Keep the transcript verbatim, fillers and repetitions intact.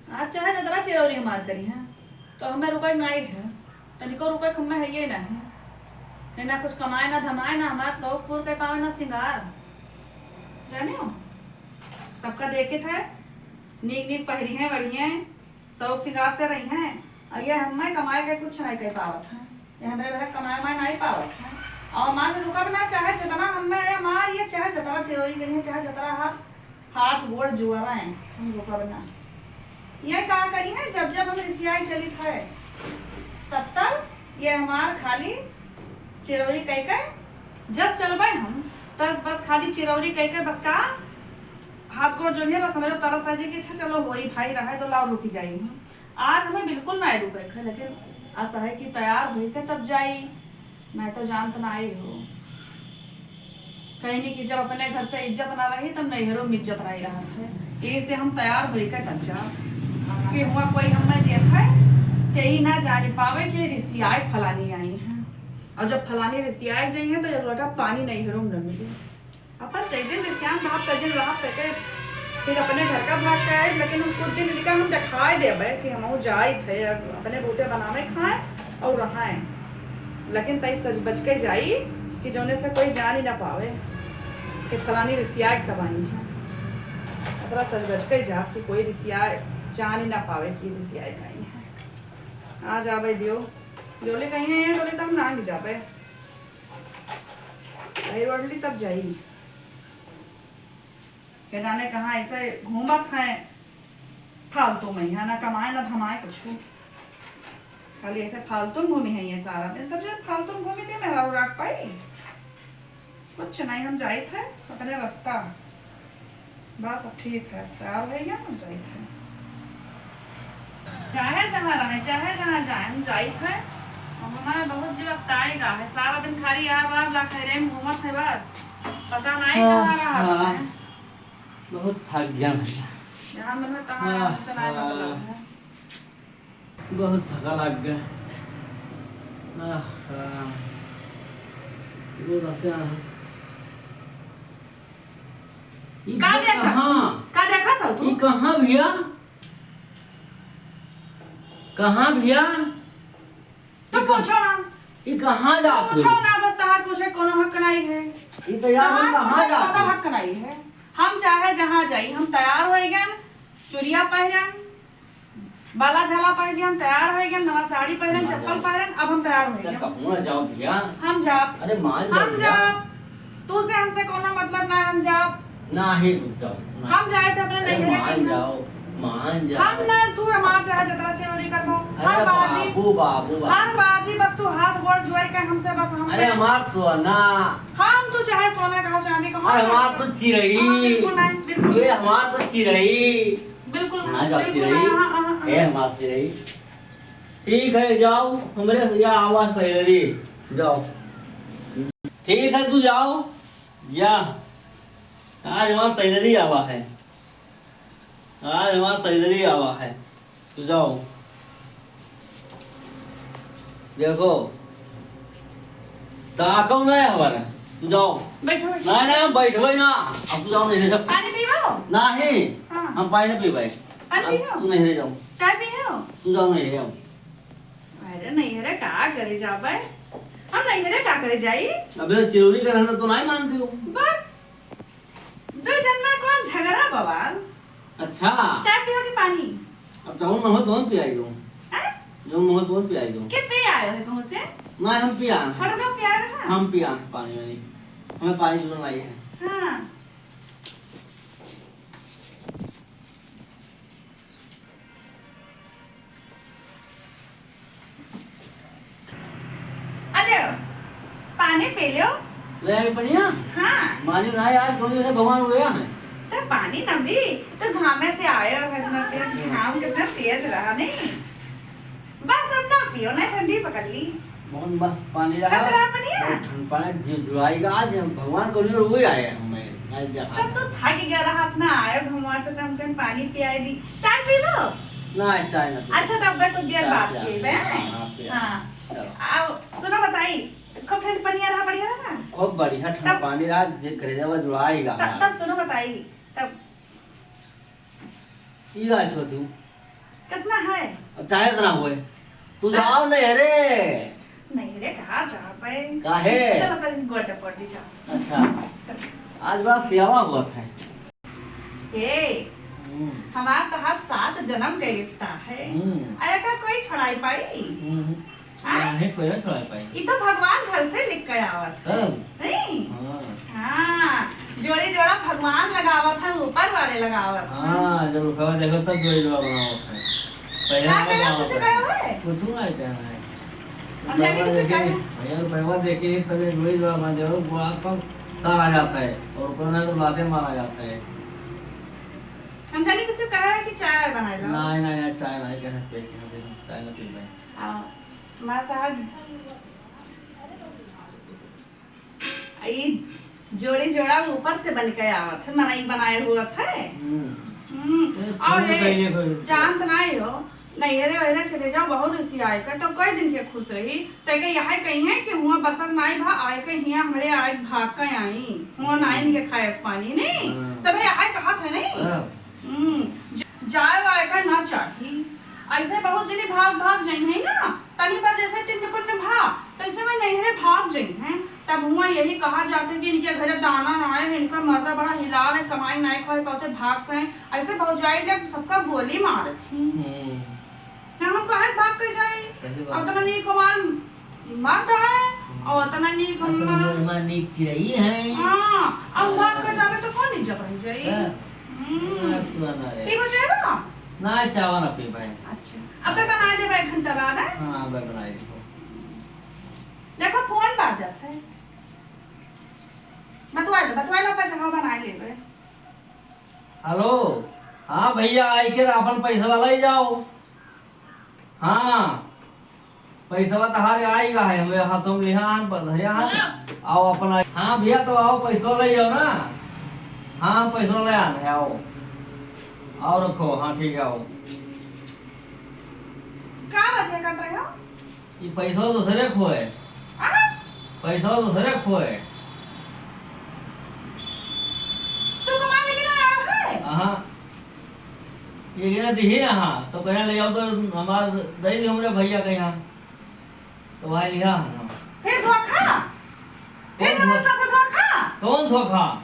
आज चाहे जतरा चिरौरी हमार करिहैं, तो हमें रुकै नाहीं है, तनिको रुकै हमें है ये नाहीं। नहीं ना कुछ कमाए, ना धमाए, ना हमार शौक पूर कर पावे, ना सिंगार। जाने हो, सबका देखित है, नीक नीक पहिरिहैं, बढ़िया शौक सिंगार से रहिहैं, और ये हमें कमाए के कुछ नाहीं कर पावत है। ये हमरे भरे कमाए माए नाहीं पावत है। और हमार से रुकब ना, चाहे जतना हमें ये मार, ये चाहे जतरा चिरौरी करिहैं, चाहे जतरा हाथ हाथ गोड़ जुआरा है, हम रुकब ना। ये का करिहैं, जब जब हम रिसियाई चलित है, तब तब ये हमार खाली चिरौरी कह के जस चलबे हम, तस बस खाली चिरौरी कह के बस का हाथ गोड़ जोड़िहैं, बस हमरे तरस आ जाए कि अच्छा चलो होई भाई रहे तो लाओ रुकी जाई हम। आज हमें बिल्कुल ना रुके थे, लेकिन ऐसा है कि तैयार होई के तब जाई। नहीं तो जानत नाहीं हो, कहीं नहीं कि जब अपने घर से इज्जत ना रही, तब नैहरों में इज्जत नहीं रहत है। यही से हम तैयार होई के तब जा, कि हुआ कोई हमें देखे, ते ही ना जाने पावे कि रिसियाए फलानी आई हैं। और जब फलानी रिसियाए जाई हैं, तो एक लोटा पानी नैहरों में न मिले। अपन जै दिन रिसियान रहब, तै दिन रहब, तै के फिर अपने घर का भाग के आए, लेकिन हम कुछ दिन इनका हम दिखाए देबे कि हमहू जाइत है, अपने बूते बनावे खाए और रहाए। लेकिन तई सज बच के जाई कि जौने से कोई जान ही ना पावे कि फलानी रिसिया के तब आई है। अतरा सज बच के जा कि कोई रिसिया जान ही ना पावे कि रिसिया के आई है। आ जाबे दियो, जोले कहीं है, जोले तो हम ना जाबे। आई रोडली तब जाई। के जाने कहाँ ऐसे घूमत हैं फालतू में, यहाँ ना कमाए ना धमाए कुछ, खाली ऐसे फालतू में घूमी है ये सारा दिन। तब जब फालतू में घूमी थे, मेरा राख पाई कुछ नहीं, हम जाइत है अपने रास्ता। बस अब ठीक है, तैयार हो गया, हम जाइत है। चाहे जहाँ रहे, चाहे जहाँ जाए, हम जाइत है। अब हमारा बहुत जीव अकताई रहा है, सारा दिन खाली यार बार ला खैरे में घूमत है बस। पता नहीं हाँ, कहाँ रहा हाँ। है। बहुत थक गया भैया। जहाँ मन में तहाँ हाँ, आराम से ना हाँ। मतलब है। बहुत थका लग गया। आह, हाँ। बहुत हंसे आ रहा। ई का घर देखा? कहाँ? का देखा था तू? ई कहाँ भैया? कहाँ भैया? तो ई कहाँ? पूछो ना। ई कहाँ जात हो? पूछो ना, बस तहार पूछे कोनो हक नहीं है। ई तो यार, हम तहार कहाँ पूछे जात कोनो हो? हक नहीं है। हम चाहे जहाँ जाई, हम तैयार होई गन, चुरिया पहिरन, बाला झाला पहिर के हम तैयार होई गन, नवा साड़ी पहिरन, चप्पल पहिरन, अब हम तैयार होई गन। कहूँ ना जाओ भैया। हम जाब। अरे मान जाओ हम भैया। जाब। तू से हमसे कोनो मतलब ना, हम जाब। नाही, रुक जाओ, ना। हम जाए थे अपने अरे नैहरे मान के। जाओ, मान जाओ। हम ना, तू हमार चाहे जतरा चिरौरी करबो। अरे हर बाजी, बाबू, बाबू, बाबू। हर बाजी बस तू हाथ गोड़ जुआई के हमसे, बस हमसे। अरे हमार सोना। हम तू चाहे सोना कहो, चांदी कहो, अरे हमार तो चिरई। हाँ, बिल्कुल नहीं, बिल्कुल ये नहीं। हमार तो चिरई। बिल्कुल ना जाओ बिल्कुल चिरई। नहीं, हाँ, हाँ, हाँ, ए हाँ। हमार चिरई। ठीक है, जाओ, हमरे या आवा सैलरी। जाओ। ठीक है, तू जाओ। या, आज हमार सैलरी आवा है, आज हमार सैलरी आवा है, तू जाओ। देखो, ताकव ना हमारा, तू जाओ। बैठो, बैठो। ना, ना, हम बैठबे ना, अब तू जाओ, नहीं रह जाओ। पानी पीबो? नहीं, हाँ। हम पानी नहीं पीबे। पानी अब पीबो? तू नहीं रह जाओ। चाय पीबो? तू जाओ, नहीं रह जाओ। अरे नहीं रे, का करे जाबे? हम नहीं रे, का करे जाई? अबे, चिरौरी का रहना तो नहीं मानती हो। बस, दो जन में कौन झगड़ा बवाल? अच्छा। चाय पियो कि पानी? अब जौन न हो, तौन पियाई दो। हैं? जौन न हो, तौन पियाई दो। के पे आयो है कहूँ से? नहीं, हम पिया। फटलो पिया रहा? हम पिया पानी वानी। हमें पानी जरूर नहीं है। हाँ। अरे, पानी पी लो। ले आई पनिया? हाँ। मानी ना यार, दो दिन से भगवान उड़े हैं। तो पानी ना दी, तो घामे से आए हो, इतना तेज घाम कितना तेज रहा, नहीं? बस अब ना पियो, ना ठंडी पकड़ ली। बहुत मस्त पानी रहा। कतरा पानी है? बहुत ठंड पानी, जु-, जुलाई का आज हम भगवान को नहीं, वही आए हैं हमें, आज जहाँ। तब तो थक गया रहा अपना, आयो घुमवा से, तो हमको पानी पियाई दी। चाय पीबो? ना, चाय ना पीबो। अच्छा, तब मैं कुछ देर चाय बाद पिया। पीबे, हैं? हाँ, हाँ, पिया। हाँ। चलो। आओ, सुनो बताई, खूब ठंड पनिया रहा, बढ़िया रहा? खूब बढ़िया ठंड तब पानी रहा, जे करेजा वो जुड़ाई गा तब, हमारा। तब सुनो बताई, तब ई गा छोटू, कितना है? अब चाहे इतना होए। तू हाँ। जाओ नैहरे। नैहरे कहाँ जा पाए? काहे? चलो, तनी गोड़ टपोर दी, जाओ। अच्छा। चलो। आज बड़ा सियावा हुआ था। ए, हम्म। हमार तोहार सात जन्म के रिश्ता है। हम्म। अरे का कोई छोड़ाई पाई? हम्म। हाँ? नहीं, कोई ना छोड़ाई पाई। ई तो भगवान घर से लिख के आवत है। तब? नहीं? हाँ। हाँ, जोड़ी जोड़ा भगवान लगावत है, ऊपर वाले लगावत है। हाँ, जब रुपया देखो तब जोड़ी जोड़ा बनावत है। पहले का ना कहना, बनावत कुछ है। कहा है? कुछ ना कहना है। हम जाने रुपया कुछ देखे कहा नहीं, है। भैया रुपया देखे नहीं, तब ये जोड़ी जोड़ा बना दे, वो आपका सार आ जाता है। और ऊपर ना तो लाते मारा जाता है। हम जाने कुछ कहा है कि चाय बनाए लो। नहीं, नहीं, नहीं, चाय नहीं कहना, पेट के यहाँ पे चाय ना पी पाए। हाँ, मैं तो आज ई जोड़ी जोड़ा ऊपर से बन के आवत है, मनई बनाए हुआ था। हम्म। हम्म, ये और फूल ये का ये कोई जानत नाई हो, नैहरे वैहरे चले जाओ, बहुत रिसियाए का, तो कई दिन के खुश रही, तो के यह कही है कि हुआ बसर नाई भा आए के हिया हमरे आए भाग के आई, हुआ नाई इनके खाए के पानी नहीं, हाँ। सब यह कहा था नहीं। हाँ। हम्म, ज-, जाए वाए का ना चाही। ऐसे बहुत जने भाग भाग जइहैं ना, तनी पर जैसे टिन्न पुन्न भा, तैसे में नैहरे भाग जइहैं। तब हुआ यही कहा जात है कि इनके घरे दाना ना आए है, इनका मर्दा बड़ा हिलाल है, कमाई नाई खाए पाते, भाग गए। ऐसे भौजाई लोग सबका बोली मारत ही। हम्म। ना हम काहे भाग के जाई? सही बात। और उतना नीक हमार मर्द है, हम्म। और उतना नीक अतना हमार हमार नीक चिरई है। हाँ, अब भाग के हाँ। जाबे तो कौन इज्जत रह जाई? हाँ। हम्म। हाँ, सुना ना रे। पीबो चाय बा? ना, चावा ना पीबे। अच्छा, अबे बनाए देबे एक घंटा बाद, हैं? हाँ, अबे बनाए देबो। देखो, फोन बाजत है। बतवा ले, बतवा ले, पैसा हम बनाए लेबे। हेलो, हाँ भैया, आई के आपन पैसा वाला ही जाओ। हाँ, पैसवा तहारे आइगा है, हमरे हाथों में लिहा हन, पर धरिया हन। हाँ। आओ अपन आ-, हाँ भैया, तो आओ, पैसवा ले जाओ ना। हाँ, पैसवा ले आन है, आओ। आओ रखो, हाँ ठीक है, आओ। का बतिया करत रहे हो? ई पैसवा दूसरे खोए। आ? पैसवा दूसरे खोए। तू कमा लेके ना आया है? हाँ। ये गिरा दिही ना, हाँ, तो कहने ले जाओ तो हमार दे दी हमरे भैया के यहाँ, तो वहाँ लिहा है ना। फिर धोखा? फिर कौन हमारे धो-, साथ धोखा? कौन धोखा?